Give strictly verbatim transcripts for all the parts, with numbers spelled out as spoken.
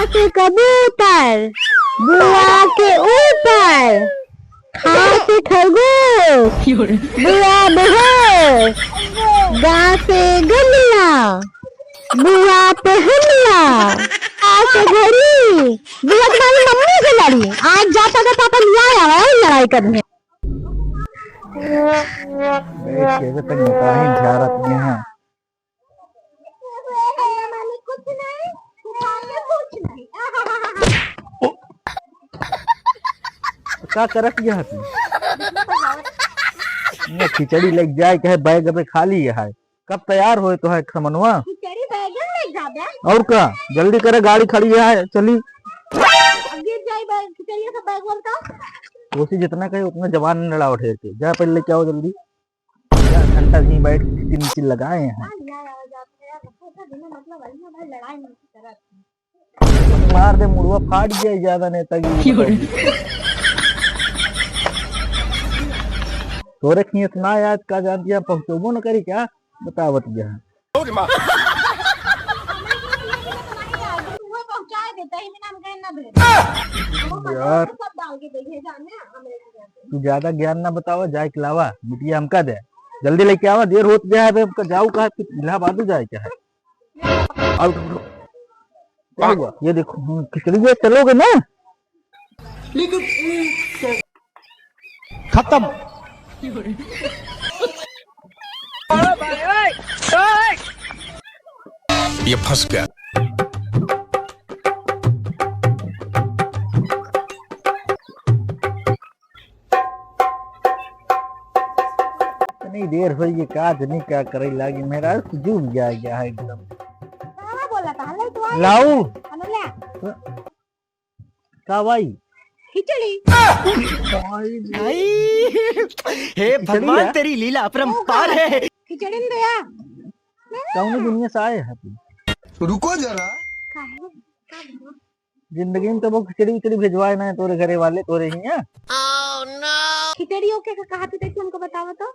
से कबूतर, बुआ के ऊपर, खा से खरगोश, बुआ बेहोश, गा से गमला, बुआ पे हमला, आ से घड़ी, बुआ तुम्हारी मम्मी से लड़ी, आज जाता का पापा लिया आवा है लड़ाई करने। देख के तो मोटाही झारत यहाँ। का करत यह तू? ये खिचड़ी लेके जाए कहे, बैग अबे खाली है। कब तैयार होए तो है खमनवा? खिचड़ी बैग में लेके जाबे। और का? जल्दी करे, गाड़ी खड़ी है, चली। अब गिर जाई बैग, खिचड़ी का बैग बोलता। कोशिश जितना करे उतना जवान लड़ाओ ढेर के। जा पहले लेके आओ जल्दी। चार घंटा यहीं बैठ के चिल चिल लगाए हैं। हाँ, यार, आवाज आती है यार, सबको इतना बिना मतलब है ना भाई, लड़ाई नहीं करत। मार दे, मुड़वा फाट जाए, ज्यादा नेतागिरी क्यों रे? बताओ। तोरे खींच ना याद का जान दिया, पहुंचबो न करी क्या? बतावत गया है। वो पहुंचाए देता ही, बिना हम कहे ना भेज। यार, सब डाल के दे भेजा ना, हमरे को। तू ज्यादा ज्ञान ना बतावा, जाए के लावा, बिटिया हमका दे, जल्दी लेके आवा, देर होत गया है बे, हमका जाऊ कहा, फिर इलाहाबाद जाए क्या है? आउट, आउट। क्या हुआ? ये देखो, हम्म, खिचड़ी ये चलोगे ना? खत्म। ये फंस गया। इतनी देर होई, ये का जनी का करे लागी, मेरा जुग जाए गया है एकदम। कहाँ बोला था? हल्ला तो आई। लाऊ। हल्ला। का भाई? खिचड़ी। भाई। आई, हे खिचड़ी भगवान, है? तेरी लीला अपरंपार है। खिचड़ी नहीं दया। कौन दुनिया से आए हैं तू? रुको जरा। का है? का है? जिंदगी में कबो खिचड़ी उचड़ी भिजवाए ना है तोरे घरे वाले, तोरे ही हैं। खिचड़ी ओके का कहा तू, तैसे हमको बतावा तो।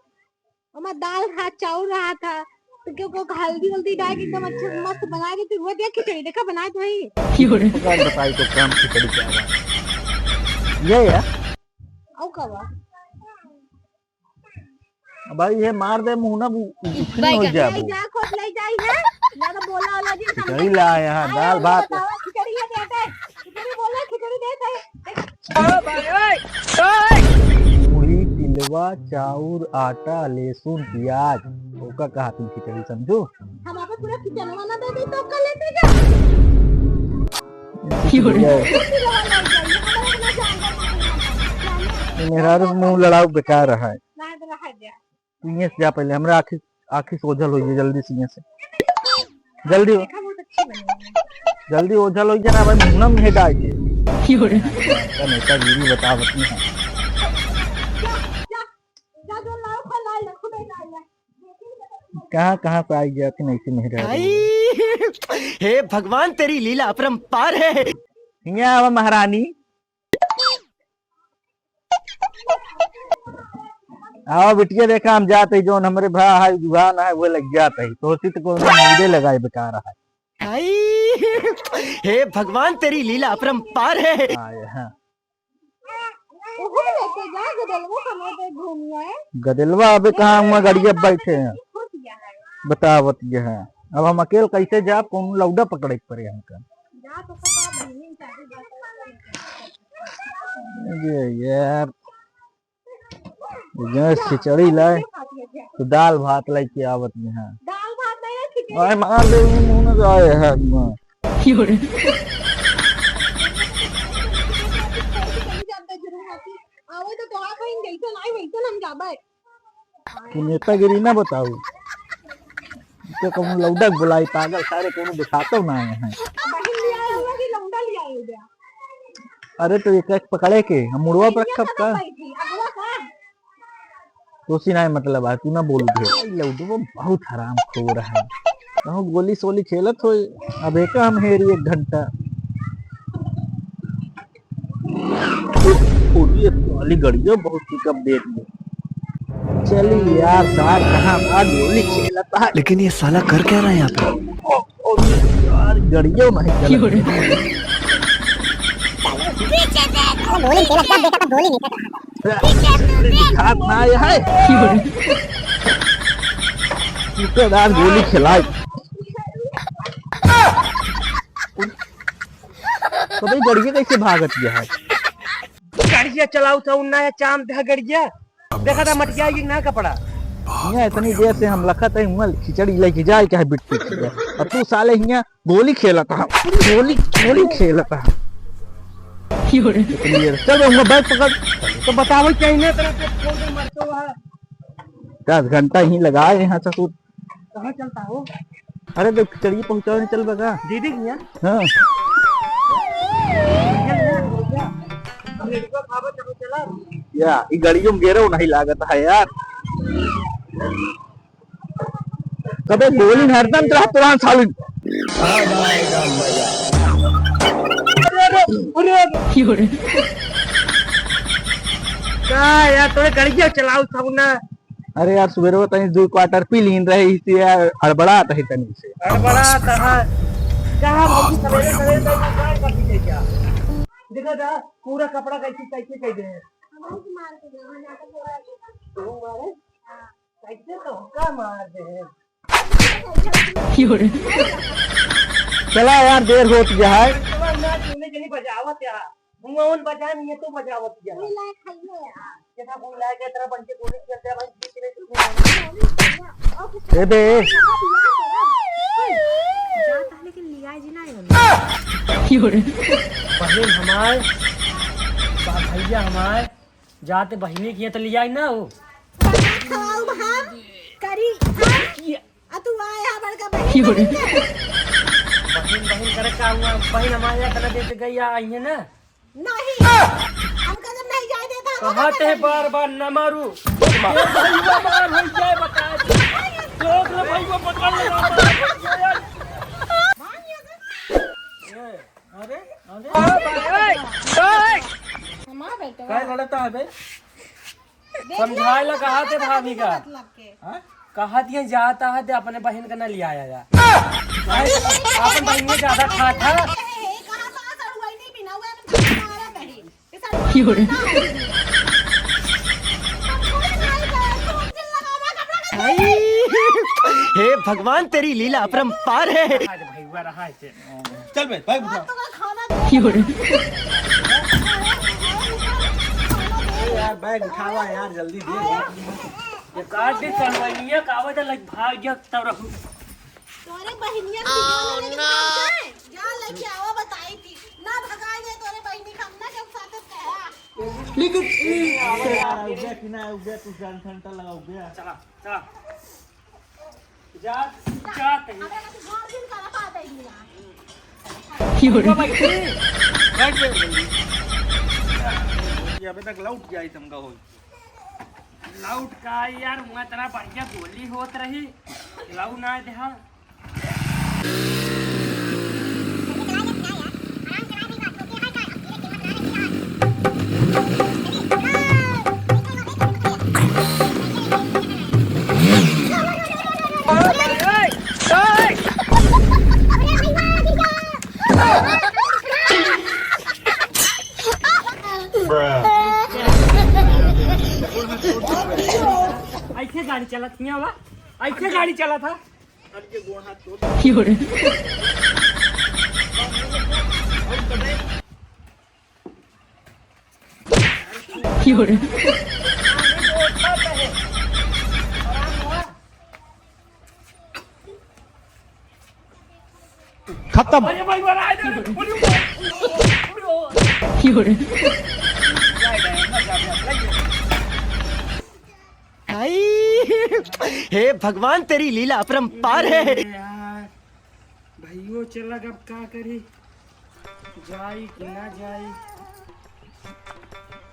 ओमा दाल रहा, चाउर रहा था, तो क्यों को हल्दी वल्दी डाल के एकदम अच्छे से मस्त बना के फिर वो दिया खिचड़ी, देखा बनाए तो वही। क्यों रे? पकड़ बताई तो काम खिचड़ी क्या हुआ? ये है? और का हुआ? अब भाई ये मार दे मुंह ना, उ-, उ-, उठनी हो जाए वो। ले जा, खुद ले जाई है। ज्यादा बोला वाला जी, खिचड़ी ला यहाँ, आई दाल भात। बतावा, खिचड़ी ले दे दे। खिचड़ी बोला, खिचड़ी दे दे। मुड़ी, तिलवा, चाउर, आटा, लहसुन, प्याज, ओका कहा तुम खिचड़ी समझो? हम आपको पूरा किचनवा ना दे दी तो कर लेते क्या? ये मेहरारू मुंह लड़ाऊ बेकार है। तू इहाँ से जा पहले, हमरा आँखी, आँखी सोझल होइए, जल्दी से इहाँ से। जल्दी हो। देखा, बहुत अच्छी बनी है। जल्दी ओझल होइए ना भाई, मुंह में डाल के। क्यों रे? नेतागिरी बतावत नहीं है। जा, जा, जा, जो लाओ, खा, ला, ला, खुद ही ला, ला। कहाँ, कहाँ से आई गया थी नहीं थी मेहरारू? आई, हे भगवान, तेरी लीला अपरंपार है। हियाँ आवा महारानी। आवा बिटिया, देखा हम जात ही, जौन हमरे भा है, जुआन है, वो लग जात ही। तो उसी तो कौन मुझे लगाए बेकार है। आई, हे भगवान, तेरी लीला अपरंपार है। आए हैं। ओहो लेके जा, गदलवा हमारे पे घूमिया है। गदलवा अबे कहाँ हुआ, गड़िया बैठे हैं। बतावत ये है। अब हम अकेल कैसे जाब, कौन लौडा पकड़े के पड़े हमका। जा तो पकड़ा बहिनी, शादी बात ये यार, ये खिचड़ी लाए, तो दाल भात लेके आवत में है। दाल भात नहीं है, खिचड़ी। आए मार दे, मुंह में आए है। क्यों रे? आवे तो तोहार बहिन जैसन आई, वैसन हम जाबे। तू नेतागिरी ना बताऊ। तो कौन लौडा के बुलाई, पागल, सारे कौनो दिखातो ना आए हैं। बहिन लिया आया हुआ कि लौंडा लिया आया हुआ? अरे तो एक एक पकड़े के, हम मुड़वा पर रखब का? बैठी, अगवा का? कोसी ना मतलब आ, तू ना बोलू ढेर। लौडो बहुत हराम खोर है। कहूँ गोली सोली खेलत होई, अब एका हम हेरी एक घंटा। अरे, ये साली गड़िया बहुत पिकअप देत बा। चली यार, सार कहाँ बा, गोली खेलत बा। लेकिन ये साला कर क्या रहा है यहाँ पे? ओ, ओ, यार, गड़िया नहीं चलत। गोली खेला, सब देखा था, गोली निकल रहा था। दिखात ना आया है। इनके दांत गोली खिलाई। तो भाई, गड़िया कैसे भागत गया है? गड़िया चलाऊ था, उन्ना है चांद है गड़िया। देखा था मटिया ये ना कपड़ा। हियाँ इतनी देर से हम लखत है, हुआँ खिचड़ी लेके जाए, चाहे बिट्टी के। और तू साले हियाँ गोली खेलत हा, गोली, गोली खेलत हा। इतनी देर। चल बे, हुआँ बैग पकड़। तो बताओ क्या इन्हें तरह से खोल दे मरते हुआ है। दस घंटा ही लगाए यहाँ ससुर। कहाँ चलता हो? अरे, तो खिचड़ी पहुँचावे चल बगा। दीदी के यहाँ? हाँ। चल, चल, चल, चल। हम लड़का खाबो, चलो, चला। या, ई गाड़ियों में गेरो नहीं लागत है यार। कबे गोली हरदम चला पुरान सालिन। अरे, अरे, अरे, अरे। का यार, तोरे गाड़िया चलाऊ था ना। अरे यार, सुबेरवा तनी दुइ quarter पी लीन रहे, इसे यार हड़बड़ात है तनी से। हड़बड़ात है। कहाँ भौजी, सवेरे सवेरे तनी दुकान पर पी ले क्या? देखा था, पूरा कपड़ा कैसे कैसे कह दे हैं। तू मारे? कैसे तो हुक्का मार दे हैं। चला यार, देर होत गया है। ना तूने जनी बजावत यार। हुआ उन बजा नहीं है तो बजावत क्या? कोई लायक है ये यार। जैसा कोई लायक है, तेरा बन के गोली खेलते हैं भाई, बीच में तू ए बे। जाता है लेकिन लिया जी ना। बहिन हमार, बा-, भैया हमार, जाते बहिनी किया तो लिया ना हो। खाऊ भात करी, हाँ? आ तू आया बड़का बहिन की हो रे? बहिन के? बहिन, बहिन करे का हुआ? बहिन हमारे यहाँ तना देते गई आ, आई है ना? नहीं। हमका जब नहीं जाए देता, हम कहा तो ते करते बार बार ना मारू। ये भैया मार हो जाए, बता दे। देख ले भैया, पकड़ ले, ना मार। भाग यहाँ से। ए, अरे, अरे। हमार बेटा। काय लड़ता है बे? समझाए ला कहा थे भाभी का? हाँ? कहा दिया जाता है, दे अपने बहन का ना लिया आया जा। अपन बहन में ज्यादा खात है। की हो रे? हे भगवान, तेरी लीला अपरंपार है। आज भैया रहा है। चल बे, बैग उठा। की हो रे? अरे यार, बैग उठावा यार, जल्दी दे। ये काट दे, चलवाइए, कावत लग भाग गया, तब रखू। तोरे बहिनिया के वीडियो में लेके भाग जाए। जा लेके आवा, बताई थी। ना भगाए दे तोरे बहिनी का, हम ना जब साथ कहा। लेकिन ए, आवा यार, उगे कि ना, उगे, कुछ जान घंटा लगा, उगे। चला, चला। जा, जा तनी। अबे, अबे, तू घर दिन करा पाता ही नहीं यार। की हो रे? बैठ बे। ये अबे तक लौट गया ही तुमका होई। लौट का यार, हुआ तेरा बढ़िया गोली होत रही। लौ ना देहा। ऐसे गाड़ी चलत हिया बा, ऐसे गाड़ी चलत हा। की हो रे? की हो रे? खत्म। अरे भाई, बड़ा है, अरे, अरे, अरे, अरे। की हो रे? आई, हे भगवान, तेरी लीला अपरंपार है। अरे यार, भैयो चला, अब का करी, जाई कि ना जाई?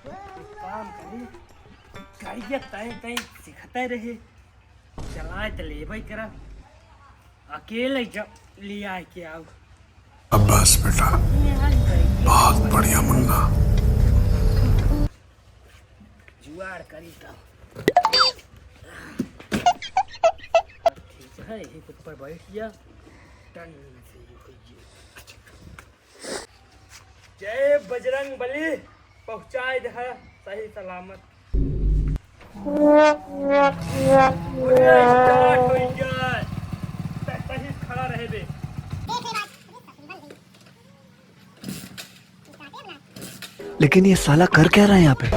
एक काम करी, गाड़िया तय तय सिखते रहे, चलाए त लेबे करा, अकेले जब ले आए के आऊ। अब्बास बेटा, बहुत बढ़िया मुन्ना। जुगाड़ करी तब। ठीक है, यही ऊपर बैठ गया। टन से ये हो गया। जय बजरंग बली। पहुँचाए दे है सही सलामत। अरे, start हो गया। सही खड़ा रहे बे। लेकिन ये साला कर क्या रहा है यहाँ पे?